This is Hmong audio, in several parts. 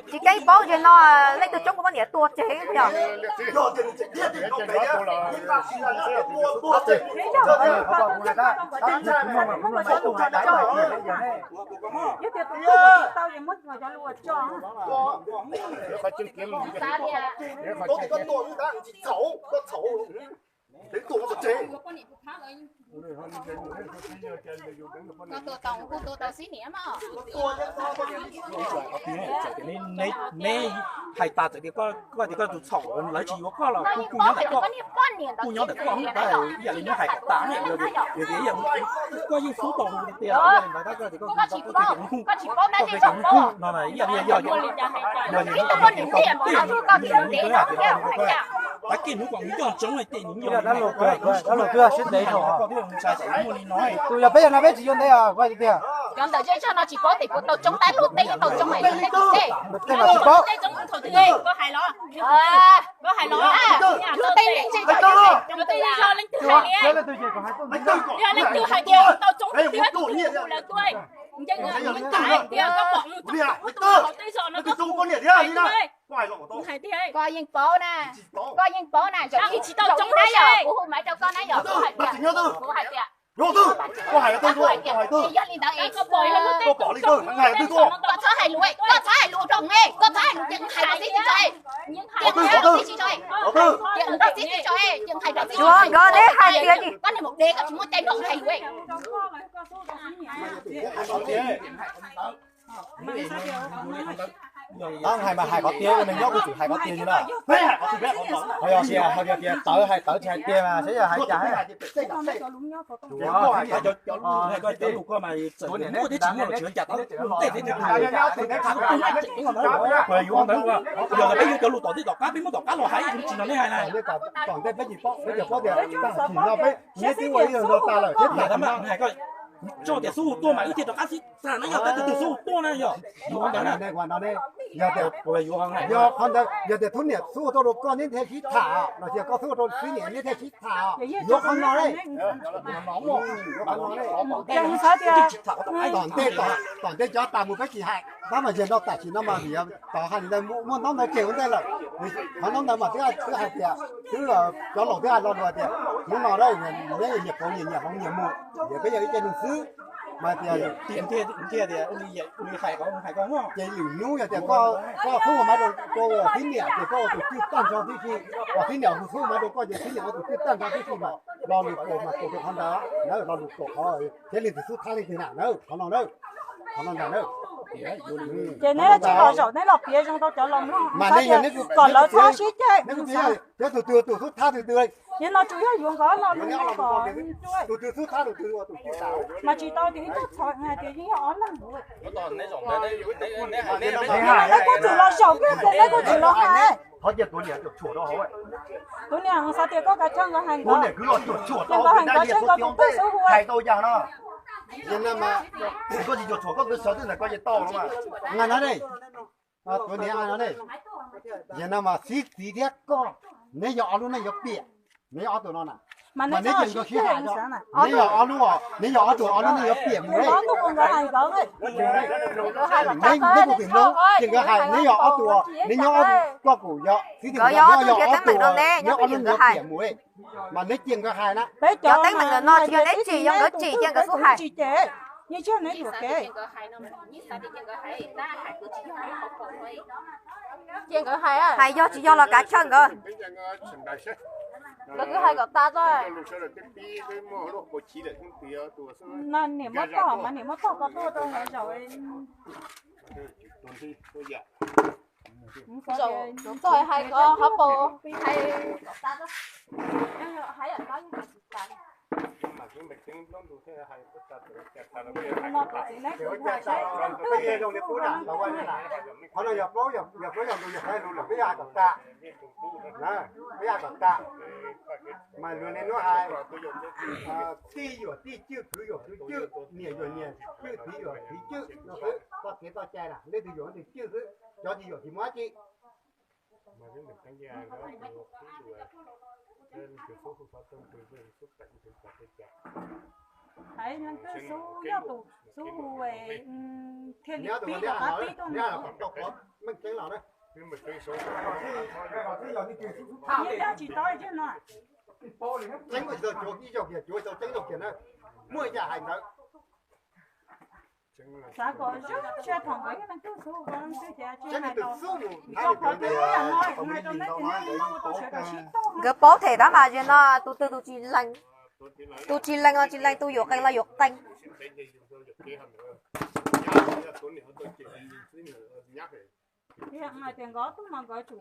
Tsis keeb paub ces no leej twg coob kuv poj niam tua tseg yog. Neb hais tas txawm tias koj tias koj tus txhaum lawv tsis yuav koj los kuj nyob ntawm koj, kuj nyob ntawm koj, ib yam li neb hais kom tas, koj yeej xub tau tias ntawd tab koj tias koj tus txhaum koj tias hu, koj tias hu no ib yam li yog yog tab kij hnub kom nws coj ntsoov hais tias nws nyob dab laug twg sib ntev rau koj twb ntshai txawm muaj li no. Tus yog peb yog no peb tsis yuav ntev os, koj tias cov ntawm zej zog no tsis paub tias puas tau tsoob tab lub teb tau tsoob hais tsis paub. Koj hais los, koj hais los, leej twg hais tias tau tsoob tiag, lawv tuaj nce mus mus tas tias koj pom mus txog ub tug hauv tej zos no koj tus hais tiag. Koj yeej paub na, koj yeej paub na, tsis tau tsoob na yom, kuv hu maiv rau koj na yom, kuv hais tias, kuv hais tias, yog li ntawd es koj pom li ntawd, koj txhob hais lus, koj txhob hais lus rau, koj txhob hais lus ces hais rau tib tsis tso, ces hais rau tib tsis tso, ces hais rau tib tsis tso, koj niag maum dev koj tsis muaj cai nrog hais lus. Tab hais mas hais qhov tiag, ua neeg nyob kuj txwm hais qhov tiag li na. Ho yog tias, ho yog tias tawv hais tawv tsis hais tiag mas saib yog hais cas. Cov lus koj mas txawm muaj thiab tsis muaj los tsis ua cas, tau lus tej thiab tsis hais, yuav ntawd, yog peb yuav cov lus tom tej tom qab peb muab tom qab los hais, tsis nrog nej hais na. Tom ntej peb tsis paub, peb tsuas paub tias tam sim no peb neb twb ua ib zaug no tas lawm thiab. Tso tias xub hu tuaj mas wb thiaj rov qab sib tham na, yog tus twg xub hu tuaj na yog. Yuav ntawd na, yog tias, yog qhov ntawd yog tias tub niam xub hu tuaj rau koj neb thiaj sib tham los sis koj xub hu rau tub niam neb thiaj sib tham, yuav qhov no. Tom ntej, tom ntej cov tas mus peb tsis hais, tab mas yog no tam sim no mas vim tom hais li ntawd muaj ntaub ntawv tseg ua ntej lawm. Qhov ntaub ntawv mas twb hais tias, twb cov laus twb hais lo lus tias hnub no neb nyias pauv nyias nyias hloov nyias mus, yog peb yog ib ce neeg xwb. Mas tias, ces lwm hnub yog tias koj xub hu maiv rau tib niam ces koj ua tus cwj tag nrho tib si, kom tib niam hu xub hu maiv rau koj ces tib niam ua tus cwj tag nrho tib si mas lo lus kaum mas kaum rau qhov ntawd na, lo lus kaum qhov thiab leej twg xub thab leej twg na na, qhov no na, qhov no ntag na. Ces neb tsis los zaum neb los piav zoo rau cov laus mloog mas kom lawv txhob sib ceg. Cov tus twg tus xub thab tus twg, yog no tsuas yog yuav nkawd lo lus kom tus twg xub thab tus twg ua tus cwj tag, mas tsis tau tias ib tug txhom hais tias yeej yog ob leeg. Neb kuj txwm los zaum kiag ces neb kuj txwm los hais. Qhov tias tus niam cuam tshuam rau hauv, tus niam xav tias koj kav tsij nkawd hais nkawd, ces nkawd hais nkawd seb nkawd tus twg xub hu hais tau yam no. Koj tsis cuam tshuam koj twb sawv twb ntawm koj ces tau no. Tus niam no ne, yog no mas xib txiv thiab koj, neb yog ob lub neej yuav piam, neb ob tug no na. Mas neb ces nkawd sib hais, neb yog ob lub, neb yog ob tug ob lub neej yuav piam mus. Neb, neb kuj tsis mloog ces nkawd hais neb yog ob tug, neb nyob ob, koj kuj yog xib txiv, yog ob tug, neb ob lub neej yuav piam mus. Mas neb cia nkawd hais na. Cov teeb meem ntawm no tsis yog neb tsim, yog nkawd tsim cia nkawd xub hais. Yeej tsis yog neb yuam kev. Hais yog tsis yog los kav tsij nkawd. Nkawd kwv hais kom tas tso. Niam muab tog mas niam muab tog ko tuaj rau nkawd zaum. Zaum txog hais ko hov paus hais kom tas tso. Hais yam no yeej hais tsis tas. Qhov no yog plaub yog ntug yog hais lus lawm peb yog hais kom tas, peb yog hais kom tas. Mas luag niaj hnub hais, tij yuam tij cwj, kwv yuam kwv cwj, niam yuam niam cwj, txiv yuam txiv cwj no xwb, txoj kev txoj cai na leej twg yuam leej twg cwj xwb, cov tsis yuam tsis muaj dab tsi. Hais leej twg xub yog tus xub hu thiaj li pib rau qab pib tuaj mus. Yog tsis tau thiab no. Tseeb tsis tau cuav ib zaug kiag, cuav tau tseeb zaug kiag na. Muaj yam hais ntawd. Xav kom zoo tshaj thaum nkawd ib leeg twg xub hu leej twg ces tsis hais no. Nkawd paub them tab mas zaum no tus twg tus tsis lees, tus tsis lees los tsis lees, tus yuam qees los yuam qees. Tias nkawd tub no nkawd tsum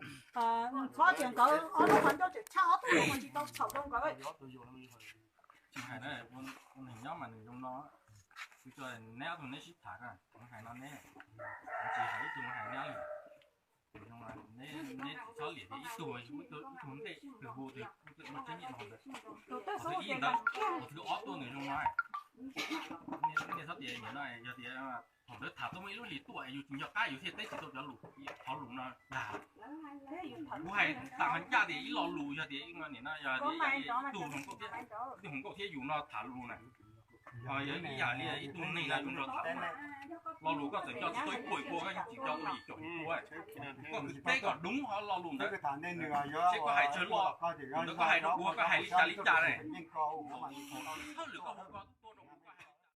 txhob tias nkawd ob lub qhov ncauj tseem tshaj ob tug no mas tsis tau txhaum rau nkawd. Tsis hais na, ua neeg nyob mas nws zoo no, kuv tso neb ob tug neb sib tham na, kuv hais no neb, kuv tsis hais ib tug hais neb li. Neb tsis txhob liam tias ib tug ib tug ntej twg hu twg muaj tseeb li no ntawd. Tus twg ib ntawd, tus twg ob tuaj nws zoo no. Nej txhob tias nim no yog tias thaum ntawd tham tau muaj ib lub hlis tuaj yus tsis nco qab yus thiaj teb tsis tau cov lus, qhov lus no dag. Kuv hais tas qhov ncaj tias ib lo lus yog tias nim no yog tias ib tug hluas nkauj thiab yus no tham lus na, ho yog ib yam li ib tug neeg no yus nrog tham lus, lo lus koj txawm nco tsis tau ib puas ib puas, koj yeej tsis nco tau yim caum yim puas. Koj kwv teb kom đúng ho lo lus ntawd, seb koj hais tsawg loj, ntawd koj hais rau kuv koj hais li cas li cas ne. Thawj lwm koj hu koj